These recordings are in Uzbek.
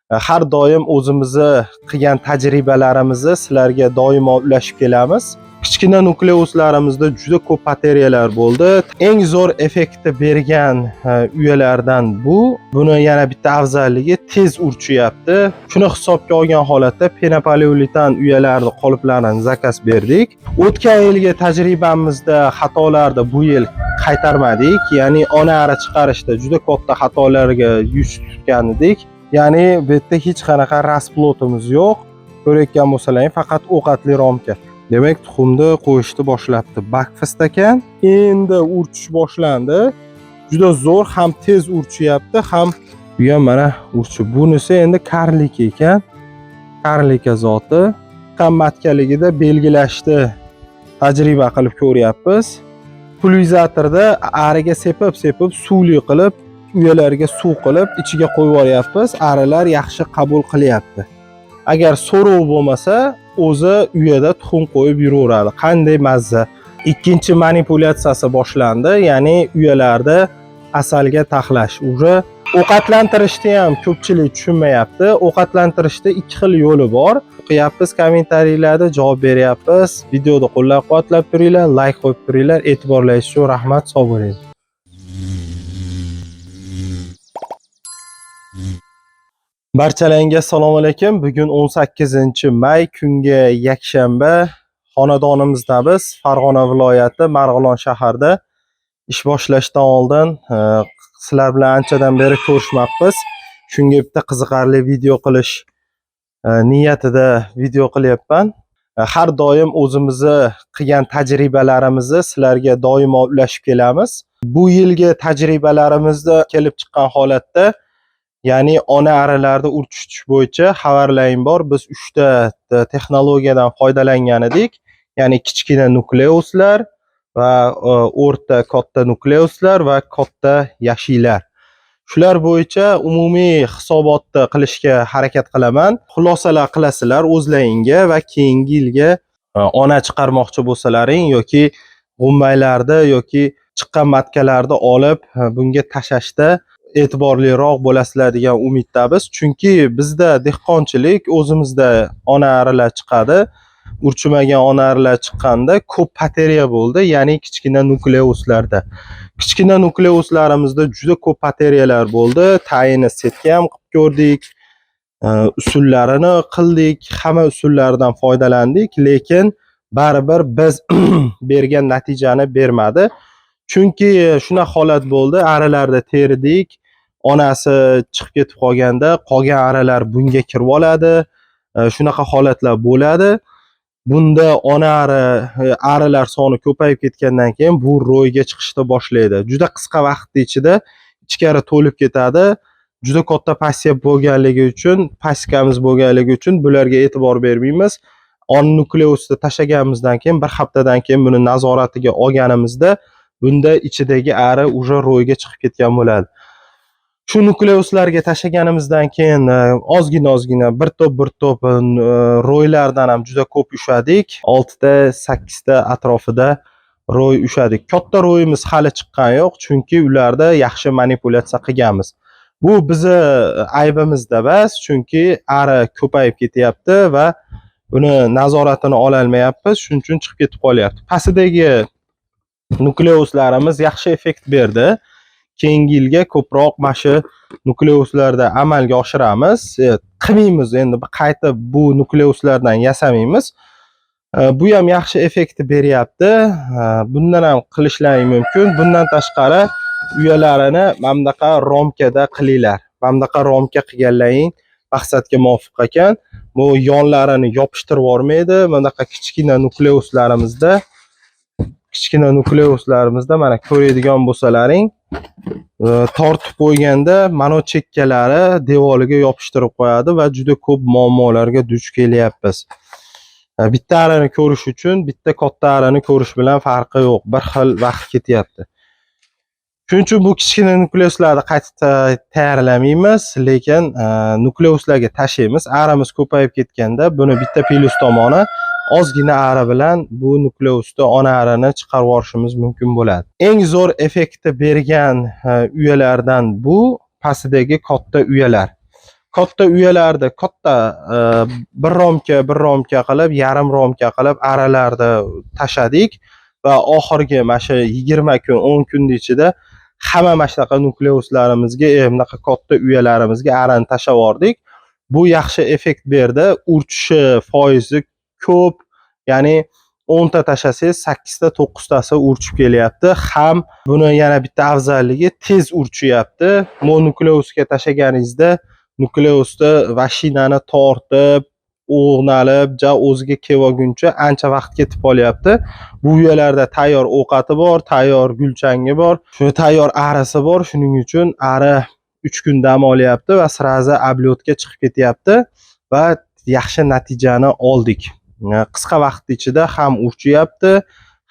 Har doim o'zimizni qilgan tajribalarimizni sizlarga doimo ulashib kelamiz. Kichkina nukleuslarimizda juda ko'p потеря lar bo'ldi. Eng zo'r effektni bergan uyalardan bu. Buni yana bitta afzalligi tez urchyapti. Shuni hisobga olgan holatda penopoliuretan uyalarni qoliplarini заказ berdik. O'tgan yilgi tajribamizda xatolarni bu yil qaytarmadik. Ya'ni ona ari chiqarishda juda katta xatolarga yuz tutgan edik. Ya'ni bu yerda hech qanaqa расплод imiz yo'q. Ko'rayotgan bo'lsalaring, faqat ovqatli romka. Demak, tuxumni qo'yishni boshlabdi. Bakfast ekan. Endi urchish boshlandi. Juda zo'r, ham tez urchyapti, ham bu ham mana urchi. Bunisi endi карлик ekan. Карлика zoti. Ham матка ligida belgilashni tajriba qilib ko'ryapmiz. Pulvizatorda ariga sepib-sepib suvli qilib, uyalarga suv qilib ichiga qo'yib yuboryapmiz. Arilar yaxshi qabul qilyapti. Agar so'rov bo'lmasa, o'zi uyada tuxum qo'yib yuraveradi. Qanday mazza. Ikkinchi manipulyatsiyasi boshlandi, ya'ni uyalarda asalga taxlash. Уже ovqatlantirishni ham ko'pchilik tushunmayapti. Ovqatlantirishda ikki xil yo'li bor. O'qiyapmiz kommentariylarda, javob beryapmiz. Videoni qo'llab-quvvatlab turinglar, layk qo'yib turinglar. E'tiborlaringiz uchun rahmat, sog' bo'ling. Barchalaringga assalomu alaykum. Bugun 18-may, kunga yakshanba. Xonadonimizdamiz. Farg'ona viloyati Marg'ilon shahrida. Ish boshlashdan oldin sizlar bilan anchadan beri ko'rishmabmiz. Shunga bitta qiziqarli video qilish niyatida video qilyapman. Har doim o'zimizni qilgan tajribalarimizni sizlarga doimo ulashib kelamiz. Bu yilgi tajribalarimizda kelib chiqqan holatda, ya'ni ona arilarni urchitish bo'yicha xabarlarim bor. Biz 3 ta texnologiyadan foydalangan edik. Ya'ni kichkina nukleuslar va o'rta katta nukleuslar va katta yashiylar. Shular bo'yicha umumiy hisobotni qilishga harakat qilaman. Xulosalar qilasizlar o'zlaringga va keyingi yilga ona chiqarmoqchi bo'lsalaring yoki g'umbaylarda yoki chiqqan матка larni olib bunga tashlashda e'tiborliroq bo'lasizlar degan umiddamiz. Chunki bizda dehqonchilik, o'zimizda ona arilar chiqadi. Urchimagan ona arilar chiqqanda ko'p потеря bo'ldi, ya'ni kichkina nukleuslarda. Kichkina nukleuslarimizda juda ko'p потеря lar bo'ldi. Tayini setka ham qilib ko'rdik, usullarini qildik, hamma usullaridan foydalandik, lekin baribir biz bergan natijani bermadi. Chunki shunaqa holat bo'ldi, arilarda terdik, onasi chiqib ketib qolganda qolgan arilar bunga kirib oladi. Shunaqa holatlar bo'ladi. Bunda ona arilar soni ko'payib ketgandan keyin bu ro'yga chiqishni boshlaydi. Juda qisqa vaqt ichida ichkari to'lib ketadi. Juda katta посев bo'lganligi uchun, пасека miz bo'lganligi uchun bularga e'tibor bermaymiz. On nukleusni tashlaganimizdan keyin bir haftadan keyin buni nazoratiga olganimizda bunda ichidagi ari уже ro'yga chiqib ketgan bo'ladi. Shu nukleuslarga tashlaganimizdan keyin ozgina bir to'p bir to'p ro'ylardan ham juda ko'p ushladik. 6 ta 8 ta atrofida ro'y ushladik. Katta ro'yimiz hali chiqqani yo'q, chunki ularda yaxshi manipulyatsiya qilganmiz. Bu bizni aybimizda emas, chunki ari ko'payib ketyapti va buni nazoratini ola olmayapmiz, shuning uchun chiqib ketib qolyapti. Pastidagi nukleuslarimiz yaxshi effekt berdi. Keyingi yilga ko'proq mana shu nukleuslarda amalga oshiramiz. Qilmaymiz endi, qaytib bu nukleuslardan yasamaymiz. Bu ham yaxshi effekt beryapti. Bundan ham qilishlaring mumkin. Bundan tashqari uyalarini mana bunaqa romkada qilinglar. Mana bunaqa romka qilganlaring maqsadga muvofiq ekan. Bu yonlarini yopishtirib yubormaydi. Mana bunaqa kichkina nukleuslarimizda mana ko'radigan bo'lsalaring, tortib qo'yganda mana chekkalari devoriga yopishtirib qo'yadi va juda ko'p muammolarga duch kelyapmiz. Bitta arini ko'rish uchun bitta katta arini ko'rish bilan farqi yo'q, bir xil vaqt ketyapti. Shuning uchun bu kichkina nukleuslarni qayta tayyorlamaymiz, lekin nukleuslarga tashlaymiz. Arimiz ko'payib ketganda buni bitta plyus tomoni ozgina ari bilan bu nukleusda ona arini chiqarib yuborishimiz mumkin bo'ladi. Eng zo'r effektni bergan uyalardan bu pastidagi katta uyalar. Katta uyalarda katta bir romka, bir romka qilib, yarim romka qilib aralarda tashladik va oxirgi mana shu 20 kun, 10 kunning ichida hamma mana shunaqa nukleuslarimizga, bunaqa katta uyalarimizga arani tashlab yubordik. Bu yaxshi effekt berdi. Urchishi foizi ko'p, ya'ni 10 ta tashlasangiz 8 ta, 9 tasi urchib kelyapti. Ham buni yana bitta afzalligi, tez urchyapti. Monukleusga tashlaganingizda nukleusda vashinani tortib, o'g'nalib, ja o'ziga kelib olguncha ancha vaqt ketib qolyapti. Bu uyalarda tayyor ovqati bor, tayyor gulchangi bor, shu tayyor arisi bor. Shuning uchun ari 3 kun dam olyapti va srazi oblyotga chiqib ketyapti va yaxshi natijani oldik. Qisqa vaqt ichida ham urchyapti,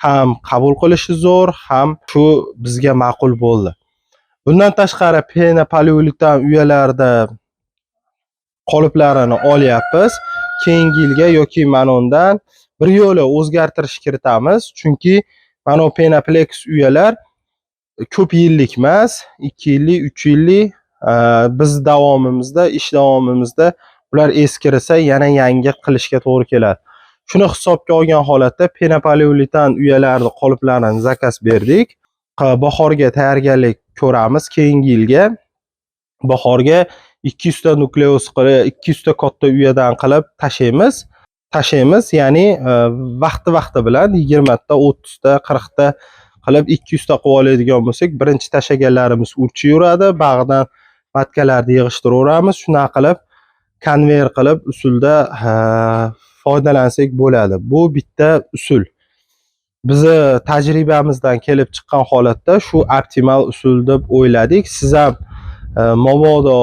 ham qabul qilishi zo'r, ham shu bizga ma'qul bo'ldi. Bundan tashqari pena poliuretan uyalarda qoliplarini olyapmiz. Keyingi yilga yoki mana undan bir yo'la o'zgartirish kiritamiz. Chunki mana bu penaplex uyalar ko'p yillik emas, 2 yillik, 3 yillik, biz davomimizda, ish davomimizda ular eskirsa yana yangi qilishga to'g'ri keladi. Shuni hisobga olgan holatda penopoliuretan uyalarni qoliplarini zakaz berdik. Bahorga tayyorgarlik ko'ramiz. Keyingi yilga bahorga 200 ta nukleus qilib, 200 ta katta uyadan qilib tashlaymiz. Tashlaymiz, ya'ni vaqti-vaqti bilan 20 ta, 30 ta, 40 ta qilib 200 ta qilib oladigan bo'lsak, birinchi tashlaganlarimiz urchiyveradi, bag'dan matkalarni yig'ishtiraveramiz. Shunaqa qilib konveyer qilib usulda foydalansak bo'ladi. Bu bitta usul. Bizni tajribamizdan kelib chiqqan holatda shu optimal usul deb o'yladik. Siz ham mabodo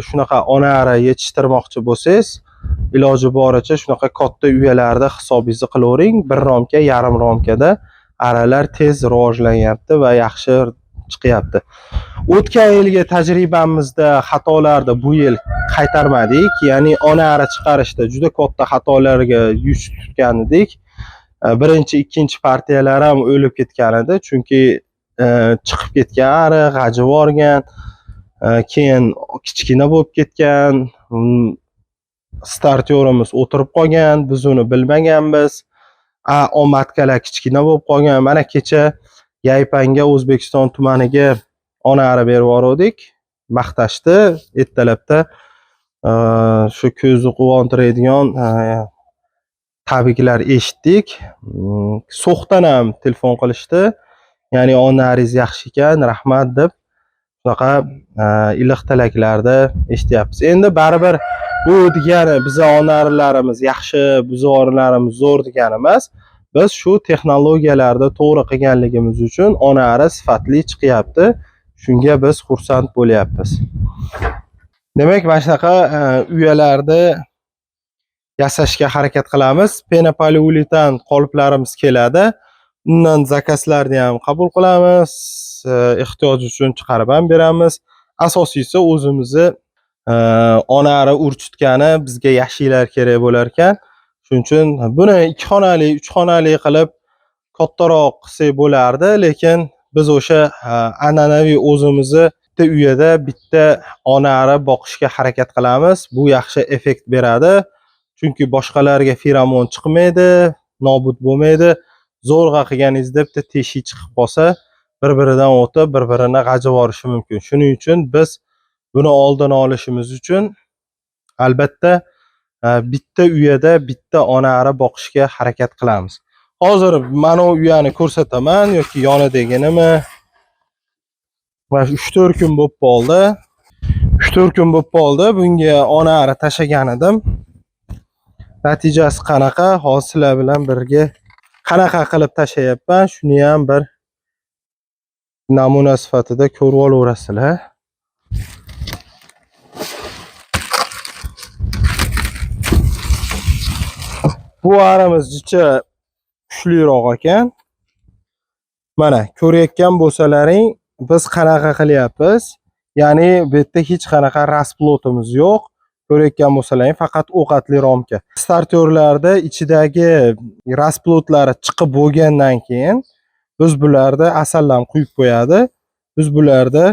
shunaqa ona ari yetishtirmoqchi bo'lsangiz, iloji boricha shunaqa katta uyalarda hisobingizni qilavering. Bir romka, yarim romkada aralar tez rivojlanyapti va yaxshi chiqyapti. O'tgan yilgi tajribamizda xatolarni bu yil qaytarmadik. Ya'ni ona ari chiqarishda juda katta xatolarga yuz tutgan edik. Birinchi, ikkinchi partiyalar ham o'lib ketgan edi, chunki chiqib ketgan ari, g'ajib yuborgan, keyin kichkina bo'lib ketgan, startyorimiz o'tirib qolgan, biz uni bilmaganmiz. Omatkalar kichkina bo'lib qolgan. Mana kecha Yaypanga O'zbekiston tumaniga ona ari berib yubordik. Maqtashdi, ertalabda shu ko'zni quvontiradigan tabriklar eshitdik. So'xdan ham telefon qilishdi. Ya'ni ona aringiz yaxshi ekan, rahmat deb shunaqa iliq tilaklarni eshityapmiz. Endi baribir bu degani biza ona arilarimiz yaxshi, biza orilarimiz zo'r degani emas. Biz shu texnologiyalarni to'g'ri qilganligimiz uchun ona ari sifatli chiqyapti. Shunga biz xursand bo'lyapmiz. Demak, mana shunaqa uyalarni yasashga harakat qilamiz. Penopoliuretan qoliplarimiz keladi. Undan zakazlarni ham qabul qilamiz, ehtiyoj uchun chiqarib ham beramiz. Asosiysi o'zimizni ona ari urchitgani bizga yashiylar kerak bo'lar ekan. Shuning uchun buni 2 xonali, 3 xonali qilib kattaroq qilsak bo'lardi, lekin biz o'sha an'anaviy o'zimizni bitta uyada bitta ona ari boqishga harakat qilamiz. Bu yaxshi effekt beradi. Chunki boshqalarga feromon chiqmaydi, nobud bo'lmaydi. Zo'rg'a qilganingizda bitta teshik chiqib qolsa, bir-biridan o'tib, bir-birini g'ajib yuborishi mumkin. Shuning uchun biz buni oldini olishimiz uchun albatta bitta uyada bitta ona ari boqishga harakat qilamiz. Hozir mana bu uyani ko'rsataman yoki yonidaginimi? Mana shu 3-4 kun bo'lib qoldi. 3-4 kun bo'lib qoldi. Bunga ona ari tashlagan edim. Natijasi qanaqa? Hozir sizlar bilan birga qanaqa qilib tashlayapman, shuni ham bir namuna sifatida ko'rib olaverasizlar. Bu aramiz jicha kuchliroq ekan. Mana ko'rayotgan bo'lsalaring, biz qanaqa qilyapmiz? Ya'ni bu yerda hech qanaqa rasplotimiz yo'q. Ko'rayotgan bo'lsalaring, faqat o'qatli romka. Startyorlarda ichidagi rasplotlari chiqib bo'lgandan keyin biz bularda asallam quyib qo'yadi. Biz bularda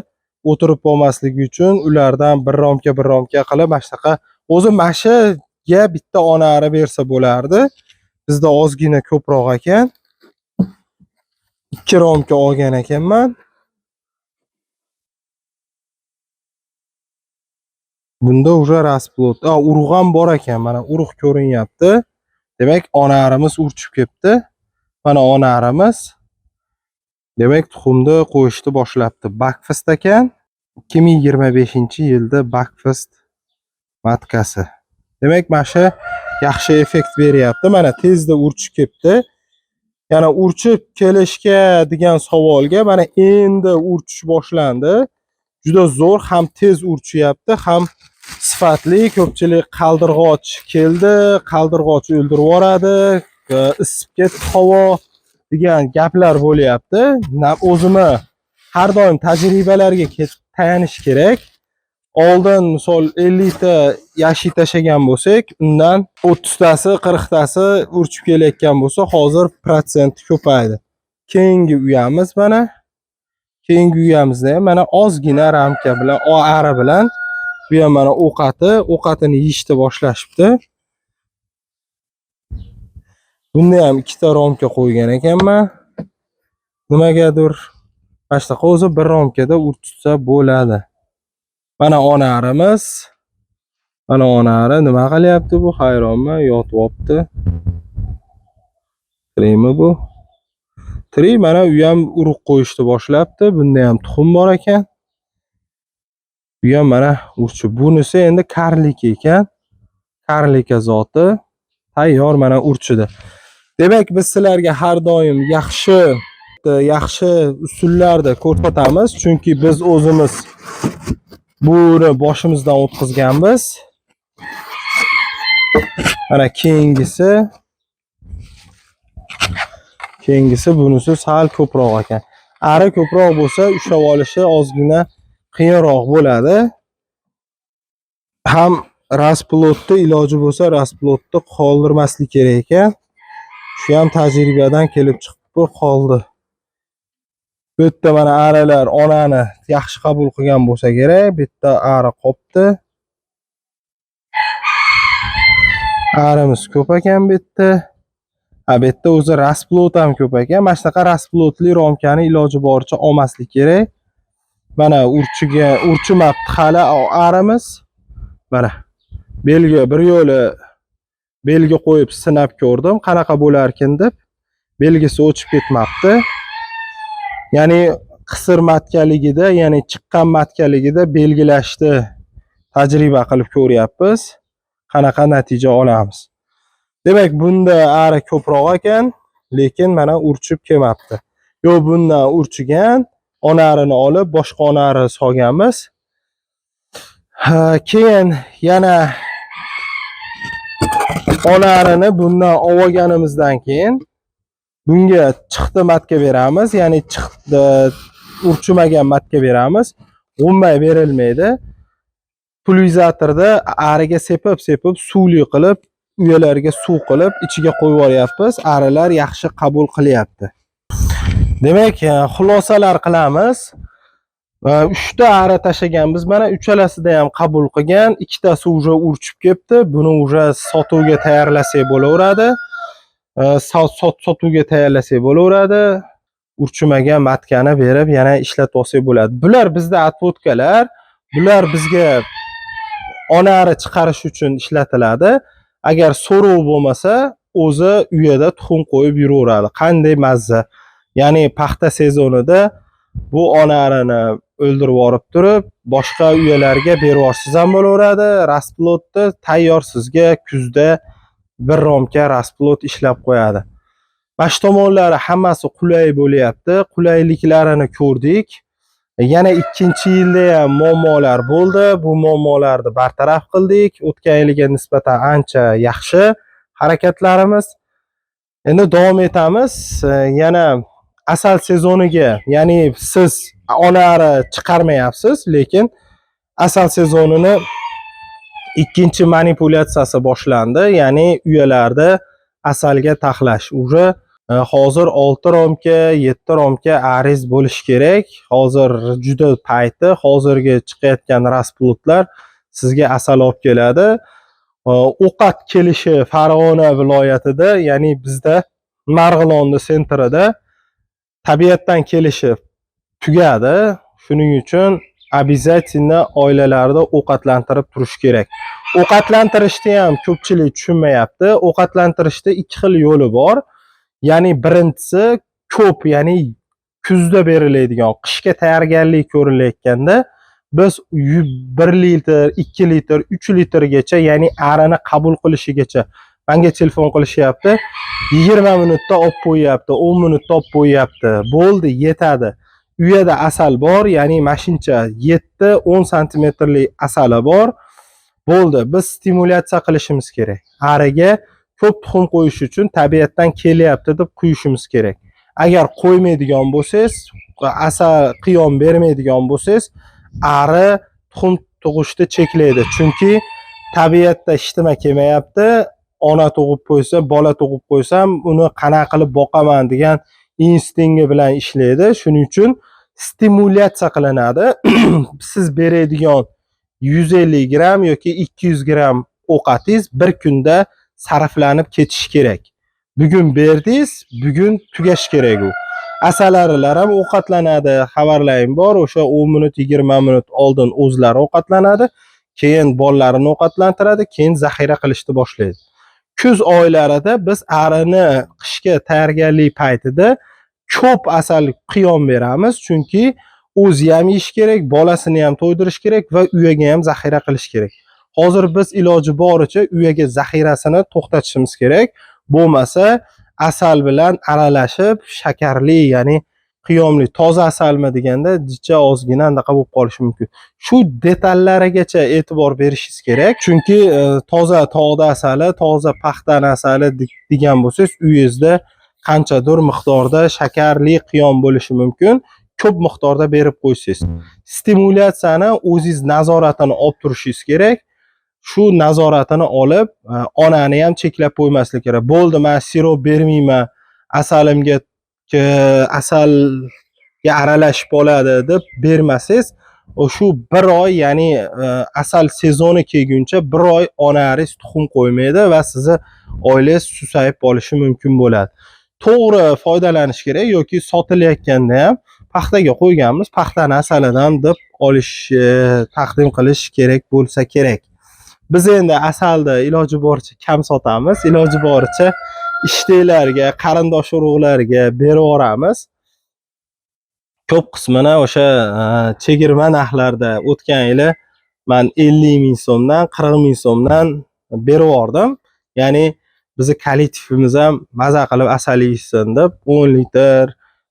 O'tirib qolmasligi uchun ulardan bir romka bir romka qilib mana shunaqa o'zi mana shuga bitta ona ari bersa bo'lardi. Bizda ozgina ko'proq ekan. 2 romka olgan ekanman. Bunda уже расплод. Urug' ham bor ekan. Mana urug' ko'rinyapti. Demak, ona arimiz urchib ketdi. Mana ona arimiz. Demak, tuxumni qo'yishni boshlabdi. Bakfist ekan. 2025-yilda Bakfist matkasi. Demak, mana shu yaxshi effekt beryapti. Mana tezda urchib ketdi. Yana urchib kelishga degan savolga mana endi urchish boshlandi. Juda zo'r, ham tez urchyapti, ham sifatli. Ko'pchilik qaldirg'och keldi, qaldirg'och o'ldirib yuboradi, isib ketdi havo degan gaplar bo'lyapti. O'zimni har doim tajribalarga tayanish kerak. Oldin misol 50 ta yashi tashagan bo'lsak, undan 30 tasi, 40 tasi urchib kelayotgan bo'lsa, hozir protsent ko'paydi. Keyingi uyamiz mana. Keyingi uyamizda ham mana ozgina ramka bilan, ari bilan bu ham mana ovqatini yeyishni boshlashibdi. Bunda ham 2 ta romka qo'ygan ekanman. Nimagadir mana shunaqa o'zi bir romkada urchitsa bo'ladi. Mana ona arimiz. Mana ona ari nima qilyapti bu? Hayronman, yotibdi. Tirikmi bu? Tirik, mana u ham urug' qo'yishni boshlabdi. Bunda ham tuxum bor ekan. Bu ham mana urchib. Bunisi endi karlika ekan. Karlika zoti tayyor mana urchidi. Demak, biz sizlarga har doim yaxshi yaxshi usullarda ko'rsatamiz, chunki biz o'zimiz buni boshimizdan o'tkazganmiz. Mana keyingisi bunisi sal ko'proq ekan. Ari ko'proq bo'lsa, ushlab olishi ozgina qiyinroq bo'ladi. Ham rasplodni iloji bo'lsa rasplodni qoldirmaslik kerak ekan. Shu ham tajribadan kelib chiqib qoldi. Bu yerda mana arilar onani yaxshi qabul qilgan bo'lsa kerak. Bu yerda ari qopti. Arimiz ko'p ekan bu yerda. Ha, bu yerda o'zi rasplod ham ko'p ekan. Mana shunaqa rasplodli romkani iloji boricha olmaslik kerak. Mana urchimabdi hali arimiz. Mana belgi bir yo'li belgi qo'yib sinab ko'rdim, qanaqa bo'larkin deb. Belgisi o'chib ketmabdi. Ya'ni qisir matkaligida, ya'ni chiqqan matkaligida belgilashni tajriba qilib ko'ryapmiz. Qanaqa natija olamiz. Demak, bunda ari ko'proq ekan, lekin mana urchib kelmabdi. Yo'q, bundan urchigan, onarini olib boshqa onari solganmiz. Keyin yana onarini bundan olganimizdan keyin bunga chiqdi matka beramiz, ya'ni chiqdi urchimagan matka beramiz. G'ummay berilmaydi. Pulvizatorda ariga sepib-sepib suvli qilib, uyalarga suv qilib ichiga qo'yib yuboryapmiz. Arilar yaxshi qabul qilyapti. Demak, xulosalar qilamiz. 3 ta ari tashaganmiz. Mana uchalasida ham qabul qilgan, ikkitasi уже urchib ketdi. Buni уже sotuvga tayyorlasak bo'laveradi. Sotuvga tayyorlasak bo'laveradi. Urchimagan matkani berib yana ishlatib olsak bo'ladi. Bular bizda otvodkalar, bular bizga onari chiqarish uchun ishlatiladi. Agar so'rov bo'lmasa, o'zi uyada tuxum qo'yib yuraveradi. Qanday mazza. Ya'ni paxta sezonida bu onarini o'ldirib yuborib turib, boshqa uyalarga berib yuborsangiz ham bo'laveradi. Rasplodni tayyor sizga kuzda bir romka rasplod ishlab qo'yadi. Mana shu tomonlari hammasi qulay bo'lyapti. Qulayliklarini ko'rdik. Yana ikkinchi yilda ham muammolar bo'ldi. Bu muammolarni bartaraf qildik. O'tgan yilga nisbatan ancha yaxshi harakatlarimiz. Endi davom etamiz. Yana asal sezoniga, ya'ni siz onari chiqarmayapsiz, lekin asal sezonini ikkinchi manipulyatsiyasi boshlandi. Ya'ni uyalarda asalga taxlash. Уже Hozir 6 romka, 7 romka ariz bo'lishi kerak. Hozir juda payti, hozirgi chiqayotgan расплод lar sizga asal olib keladi. Ovqat kelishi Farg'ona viloyatida, ya'ni bizda Marg'ilonni центр ida tabiatdan kelishi tugadi. Shuning uchun обязательно oilalarda ovqatlantirib turish kerak. Ovqatlantirishni ham ko'pchilik tushunmayapti. Ovqatlantirishda ikki xil yo'li bor. Ya'ni birinchisi ko'p, ya'ni kuzda beriladigan, qishga tayyorgarlik ko'rilayotganda biz 1 litr, 2 litr, 3 litrgacha, ya'ni arini qabul qilishigacha menga telefon qilishyapti. 20 minutda olib qo'yyapti, 10 minutda olib qo'yyapti. Bo'ldi, yetadi. Uyada asal bor, ya'ni mashincha 7-10 santimetrlik asali bor. Bo'ldi, biz stimulyatsiya qilishimiz kerak. Ariga ko'p tuxum qo'yish uchun tabiatdan kelyapti deb quyishimiz kerak. Agar qo'ymaydigan bo'lsangiz, asal qiyom bermaydigan bo'lsangiz, ari tuxum tug'ishni cheklaydi. Chunki tabiatda hech nima kelmayapti. Ona tug'ib qo'ysa, bola tug'ib qo'ysam, uni qanaqa qilib boqaman degan instingi bilan ishlaydi. Shuning uchun stimulyatsiya qilinadi. Siz beradigan 150 gramm yoki 200 gramm ovqatingiz bir kunda sarflanib ketishi kerak. Bugun berdingiz, bugun tugashi kerak u. Asalarilar ham ovqatlanadi, xabarlarim bor. O'sha 10 minut, 20 minut oldin o'zlari ovqatlanadi, keyin bolalarini ovqatlantiradi, keyin zaxira qilishni boshlaydi. Kuz oylarida biz arini qishga tayyorgarlik paytida ko'p asal qiyom beramiz, chunki o'zi ham yeyish kerak, bolasini ham to'ydirish kerak va uyaga ham zaxira qilish kerak. Hozir biz iloji boricha uyaga zaxirasini to'xtatishimiz kerak. Bo'lmasa asal bilan aralashib, shakarli, ya'ni qiyomli toza asalmi deganda jicha ozgina anaqa bo'lib qolishi mumkin. Shu detallarigacha e'tibor berishingiz kerak, chunki toza tog'da asali, toza paxtani asali degan bo'lsangiz, uyingizda qanchadir miqdorda shakarli qiyom bo'lishi mumkin. Ko'p miqdorda berib qo'ysangiz, stimulyatsiyani o'zingiz nazoratini olib turishingiz kerak. Shu nazoratini olib, onani ham cheklab qo'ymaslik kerak. Bo'ldi, men sirop bermayman, asalimga asalga aralashib qoladi deb bermasangiz, shu bir oy, ya'ni asal sezoni kelguncha bir oy onaringiz tuxum qo'ymaydi va sizni oilangiz susayib qolishi mumkin bo'ladi. To'g'ri foydalanish kerak yoki sotilayotganda ham paxtaga qo'yganmiz, paxtani asalidan deb olish, taqdim qilish kerak bo'lsa kerak. Biz endi asalni iloji boricha kam sotamiz, iloji boricha ishdagilarga, qarindosh urug'larga berib yuboramiz. Ko'p qismini o'sha chegirma narxlarda o'tgan yili man 50 ming so'mdan, 40 ming so'mdan berib yubordim. Ya'ni bizni kollektivimiz ham maza qilib asal yeyishsin deb 10 litr,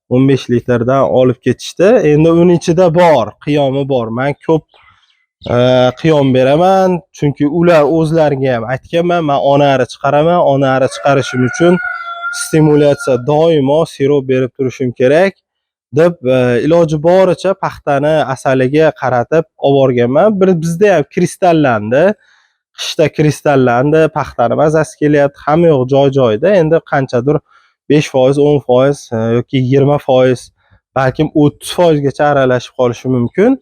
15 litrdan olib ketishdi. Endi uning ichida bor, qiyomi bor. Men ko'p qiyom beraman, chunki ular o'zlariga ham aytganman, men onari chiqaraman, onari chiqarishim uchun stimulyatsiya doimo sirop berib turishim kerak deb iloji boricha paxtani asaliga qaratib olib borganman. Bir bizda ham kristallandi. Qishda kristallandi, paxtani mazasi kelyapti, hamma yoq joy-joyida. Endi qanchadir 5%, 10% yoki 20%, balkim 30% gacha aralashib qolishi mumkin.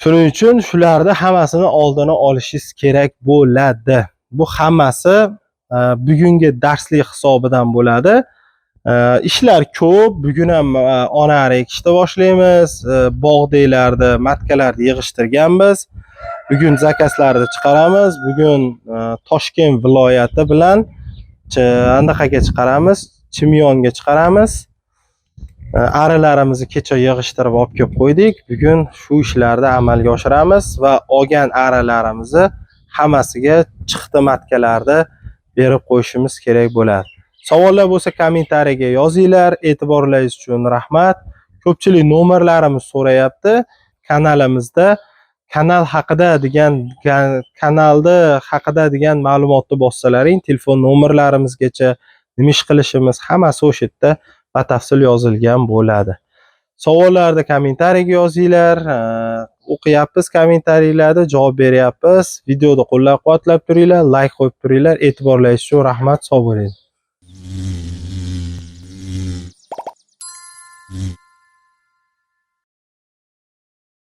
Shuning uchun shularni hammasini oldini olishingiz kerak bo'ladi. Bu hammasi bugungi darslik hisobidan bo'ladi. Ishlar ko'p. Bugun ham onari ekishni boshlaymiz. Bog'deklarni, матка larni yig'ishtirganmiz. Bugun заказ larni chiqaramiz. Bugun Toshkent viloyati bilan anaqaga chiqaramiz, Chimyonga chiqaramiz. Arilarimizni kecha yig'ishtirib olib kelib qo'ydik. Bugun shu ishlarni amalga oshiramiz va olgan arilarimizni hammasiga chiqdi матка larni berib qo'yishimiz kerak bo'ladi. Savollar bo'lsa kommentariyaga yozinglar. E'tiborlaringiz uchun rahmat. Ko'pchilik nomerlarimiz so'rayapti. Kanalimizda kanal haqida degan kanalni haqida degan ma'lumotni bossalaring, telefon nomerlarimizgacha nima ish qilishimiz hammasi o'sha yerda batafsil yozilgan bo'ladi. Savollarni kommentariyaga yozinglar. O'qiyapmiz kommentariyalarni, javob beryapmiz. Videoni qo'llab-quvvatlab turinglar, like qo'yib turinglar. E'tiborlaringiz uchun rahmat, sog' bo'ling.